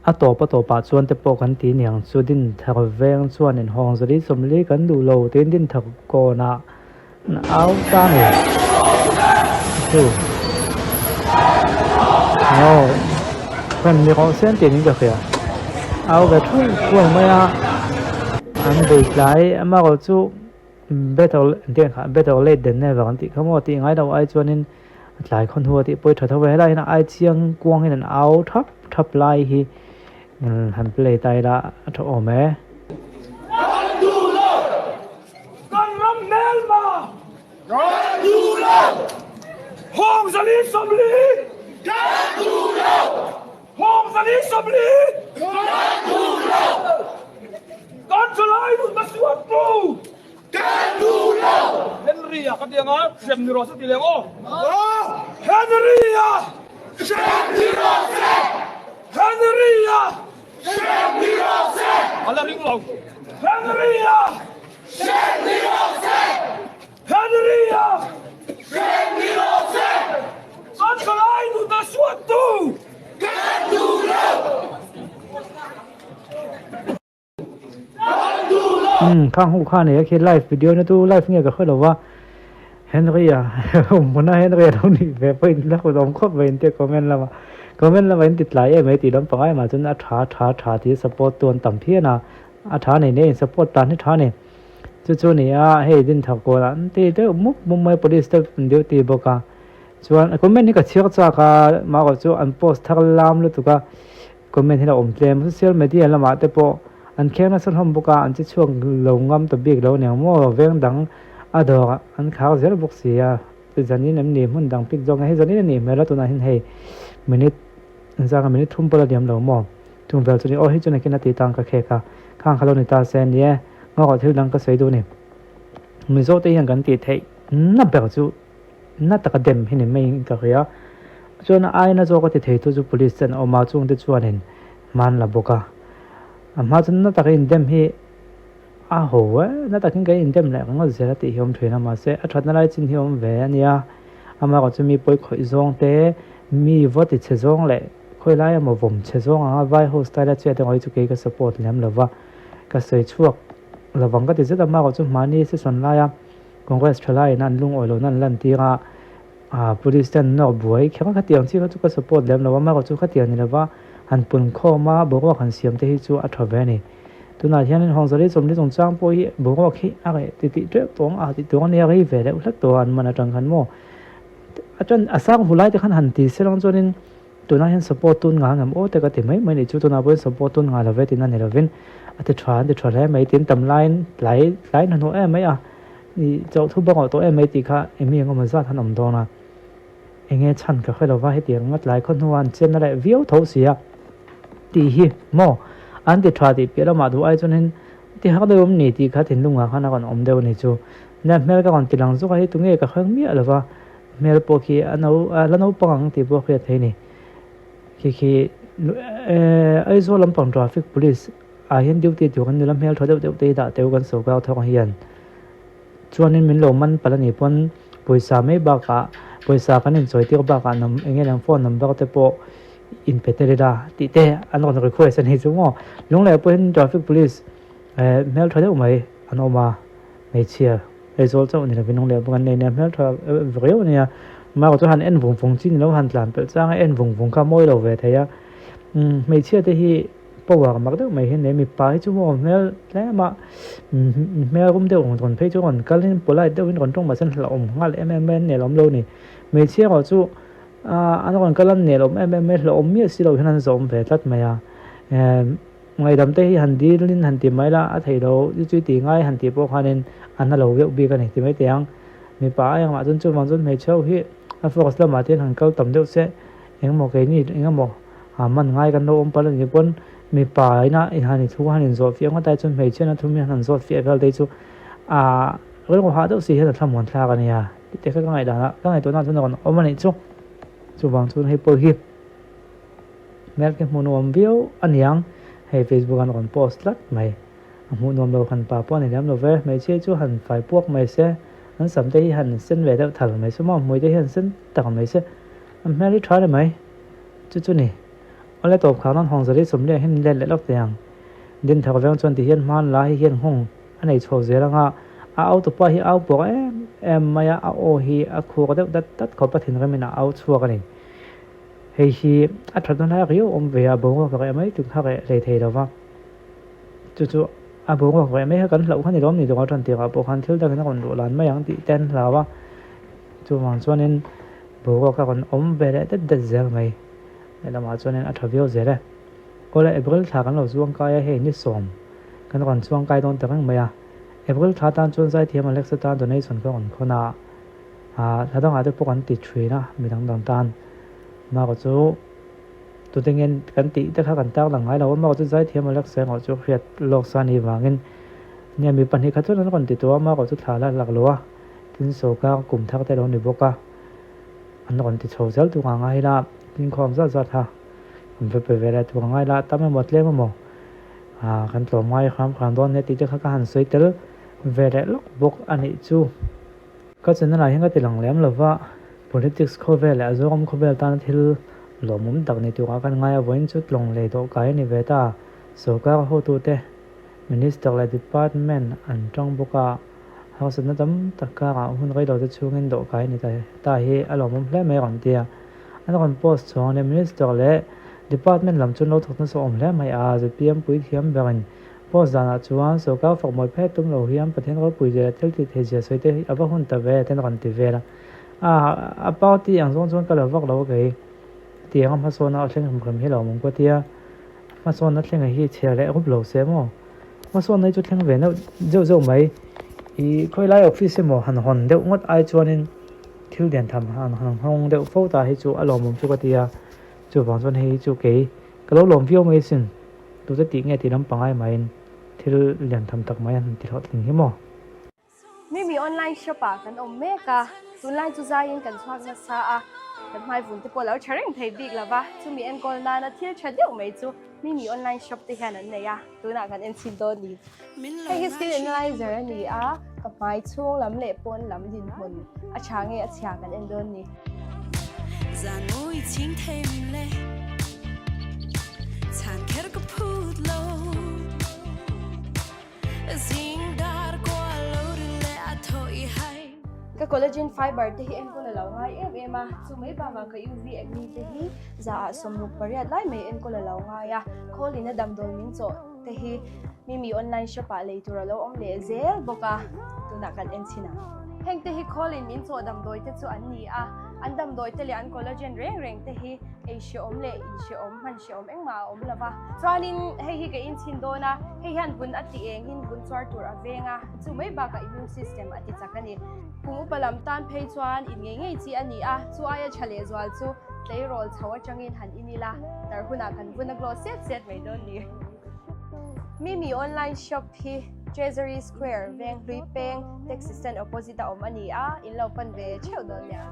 A tawp a tawpah chuan te pawh kan ti niang chu Dinthar veng chuan inhawng zali sawmli kan duh lo tiin Dinthar kawnah an au ta a ni. Chu aw rawn ni rawh se an tih niin ka hria. Au ve thuai thuai mai a, an bei tlai amaherawh chu better better late than never an tih kha maw tih ngai loh ai chuanin A tlai khaw hnu a tih pawi tha tho ve helai hian a ai chiang kuang hian an au thap thap lai hi han play ta ila a tha awm e. Kan duh lo! Kan ram hmelma! Kan duh lo! Hawng zali sawmli! Kan duh lo! Hawng zali sawmli! Kan duh lo! Kan thalai nunna suattu! Kan duh lo! Henry-a ka ti anga hrem ni rawh se ti leh ang aw. Henry-a! Hrem ni rawh se! Henry-a! Hrem ni rawh se! A la ring lo. Henry-a! Hrem ni rawh se! Henry-a! Hrem ni rawh se! Kan thalai nuna suattu! Kan duh lo! Umm khang hu kha nei a khi live video na chu live nge ka hre lo va Henry a hmuna Henry a lo nih ve pawhin la kut awm khawp mai intia comment lama comment lama in ti tlai em mai tih lam pangai mah chuan a tha tha tha tih support tu an tam phian a a tha nei nei in support tan hi tha ni chu chu ni a hei Dinthar kawl ah an ti deuh mup mup mai police te an duty bawk a chuan comment hi ka chhiar chak a mahrawh chu an post thar lam lutuk a. Comment hi la awm tlem. Social media lamah te pawh an kheng nasa hlawm bawk a, an che chhuak lo ngam ta bik lo aniang maw? Veng dang a dawr an khar zel bawk si a, zanin em ni hmun dang pik zawk nge hei zanin a nih hmel a tunah hian hei minute zanga minute thum pawh la diam lo maw? Chung vel chu ni aw hei chu nakin a tih tang ka khek a, khang kha lo ni ta se nia ngawrh thil dang ka sawi duh a ni. Mizo te hian kan tih theih na ber chu na taka dem hi ni maiin ka hria. Chuan a aina zawk a ti thei tu chu police te an awm a, chungte chuanin hman la bawk a. A hma chuan na taka indem hi a ho e, na takin kan indem leh ringawt zel a tih hi a awm thin a, mahse a thatna lai chin hi a awm ve a nia. Amaherawh chu mi pawi khawih zawng te, mi va ti chhe zawng leh khawi lai emaw vawm chhe zawng anga vai ho style a chet erawh hi chu kei ka support lem lova, ka sawi chhuak lovang ka ti zet a, amaherawh chu hmani session laia Congress thalaiin an lungawi lohna an lantir a, ah police te an nawr buai kher a, khatiang chi kha chu ka support lem lo a, amaherawhchu chu khatiang ni lova han pun khawm a, boruak han siam te hi chu a tha ve a ni. Tunah hianin Hawngzali chawmli chungchang pawh hi boruak hi a reh ti tih teuh tawh ang a, tih tur a nia rei ve deuh hlek tawh a an man atang khan maw. A tan a sang hu lai te khan han ti se lang chuanin tunah hian support tun nga ngem aw te ka ti mai mai nih chu tunah pawhin support tun nga lo ve tihna ni lovin a ti tha an ti tha hle mai tin tam laiin tlai tlai hnahnawh em mai a ih chauh thu bawk tawh em mai tih kha eng emaw zat han awm dawn a enge chhan ka hre lova hetiang nga tlai khaw hnuah an chenna leh viau tho si a tih hi maw an ti tha tih piah lamah duh ai chuanin ti hak deuh awm ni tih kha thinlungah khan a rawn awm deuh a ni chu nia hmel ka rawn ti lang zawk a hei tunge ka hreng miah lova. Hmel pawh khi a no a la naupang ang tih pawh a hriat theih a ni. Khi khi eh Aizawl lampang traffic police ah hian duty tur an nula hmel tha deuh deuh te hi dah teuh kan sorkar thawk ang hian. Chuanin min lo man palh a nih pawn pawisa mai bakah pawisa kan inchawi tir bakah num eng nge lang phone number te pawh in pe tel ila tih te an rawn request a ni chu maw. Lunglei pawhin traffic police eh hmel tha deuh mai an awm a hmeichhia. Aizawl chauh ni lovin lung leh bawk an nei nia hmeltha riau a nia mahrawh chu han en vung vung chi ni lo han tlan pelh chang a en vung vung kha mawi lo ve thei a umm hmeichhia te hi power mak deuh mai hi an nei mipa hi chu maw hmel tlem a hmel rum deuh ang rawn phei chu rawn kal in polite deuh in rawn tawng mahse an hlauhawm nghal em em mai an nelawm lo a ni hmeichhia erawh chu ah an rawn kal an nelawm em em mai hlauhawm miah si lo hian an zawm ve tlat mai a emm. Ngaihdam te hi han dilin han ti mai la, a theih lo chu chu ti ngai han tih pawh khanin a na lo deuh bik a ni ti mai teh ang. Mipa a engmah chuan chuvang chuan hmeichhe ho hi a force lamah te hian han kal tam deuh se, engemaw keini engemaw ah man ngai kan lo awm palh a nih pawn mipa ina han inthu han inzawh fiah ngawt ai chuan hmeichhe na thum hi han zawt fiah vel te chu ah rilru hah deuh si hian a thlamuan thlak a nia tih te kha ka ngaihdan ah ka ngaihtuahna chuan a rawn awm a nih chu. Chuvang chuan hei pawh hi. Hmel khi hmuh nuam viau a niang, hei Facebook an rawn post tlat mai. A hmuh nuam lo han pa pawh a ni lem lo ve, hmeichhia chu han fai puak mai se, an sam te hi han sen ve deuh thal mai se maw, hmui te hi han sen tak mai se, an hmel hi tha le mai, chu chu ni. Awle tawp khar nan hawng zali sawmliah hian let leh lawk teh ang. Din thar veng chuan ti hian hman la hi hian nghawng a nei chho zel anga a au tupa hi au pawh em em mai a, a aw hi a khur deuh dat dat khawp a thinrim in a au chhuak a ni. Hei hi a that na lai riau awm ve a, boruak reh mai tum kha reh hlei thei lo va. Chu chu a boruak reh mai kha kan hlauh kha ni lawm ni dawr tan tirah pawh khan thil dangin a rawn luh lan mai ang tih te an hlau a, chuvang chuanin boruak a rawn awm ve leh det det zel mai. Lehlamah chuanin a tha viau zel e. Kawla April thla kan lo chuangkai a, hei ni sawm kan rawn chuangkai dawn ta reng mai a. April thla tan chuan zaithiam Alexa tan donation ka rawn khawn a, ah thla dangah te pawh kan ti thin a midang dang tan. Mako chu tute nge kan tih te kha kan tar lang ngai lo a, Mako chu zaithiam Alexa erawh chu hriat lawk sa ni vangin nia mi pahnih khat chuan an rawn ti tawh a, Mako chu thla la lak lo a, tin sawrkar kum thar te lo ni bawk a, an rawn ti chho zel tur ang a ila inkhawm zat zat ha. Kan va pe ve leh tur angai lah tam emaw tlem emaw ah kan tlawm ngai hram hram dawn nia tih te kha ka han sawi tel ve leh lawk bawk a nih chu. Ka channel ah hian ka ti lang lem lo va, politics khawvel leh a Zoram khawvel tana thil lawmawm tak ni turah kan ngai a, vawiin chu tlawng lei dawh kai a ni ve ta. Sorkar hotute, Minister leh Department an tang bawk a, harsatna tam tak karah hun rei lo te chhungin dawh kai a ni ta hi a lawmawm hle mai rawn ti a. An rawn post chhuang leh Minister leh Department lam chu an lo thawk nasa awm hle mai a, zpm puithiam berin post danah chuan sorkar fak mawi phet tum lo hian Pathian ropui zia leh thil tih theih zia sawi te hi a va hun ta ve ten rawn ti vel a. A a party ang zawng chuan ka la vak lo a kei tiang a hmasawnna a thleng hrim hrim hi lo awm ang ka tia hmasawnna thlenga hi chhiar leh rup lo se maw hmasawnna hi chu thleng ve neuh zeuh zeuh mai ih khawilai office emaw han hawn deuh ngawt ai chuanin Thil lian tham han han nghawng deuh fo ta hi chu a lawmawm chu ka ti a, chuvang chuan hei hi chu kei ka lo lawm viau mai asin, tute tih nge tih lampang ai mahin thil lian tham tak mai han ti hlawhtling hi maw? Mimi online shop ah kan awm mek a, tunlai chu zaiin kan chhuak nasa a, kan hmai vun te pawh a lo tha reng thei bik lova, chumi enkawl nana thil tha deuh mai chu Mimi online shop te hian an nei a, tunah kan en chhin dawn ni. Hei hi skin analyzer a ni a, ka hmai chhung lam leh pawn lam dinhmun a tha nge a chhia kan en dawn ni. Ka collagen fiber te hi enkawl a lo ngai em em a, chu mai bakah ka UV acne te hi za ah 68 lai mai enkawl a lo ngai a, khawlin a damdawi min chawh te hi Mimi online shop ah lei tur a lo awm leh zel bawk a, tunah kan en chhin ang. Heng te hi khawlin min chawh damdawi te chu an ni a, an damdawi te leh an collagen reng reng te hi ei hrehawm leh in hrehawm hman hrehawm engmah a awm lo va. Chuanin hei hi ka inchhin dawn a, hei hian vun a ti engin vun chuar tur a veng a, chu mai bakah immune system a ti chak a ni. Kum upa lam tan phei chuan in ngei ngei chi a ni a, chu aia tha leh zual chu tleirawl chho atangin han in ila, tar hunah kan vun a glow set set mai dawn ni. Mimi online shop hi Treasury Square, Venghlui Peng, Taxi Stand opposite a awm a ni a, in lo pan ve theuh dawn nia.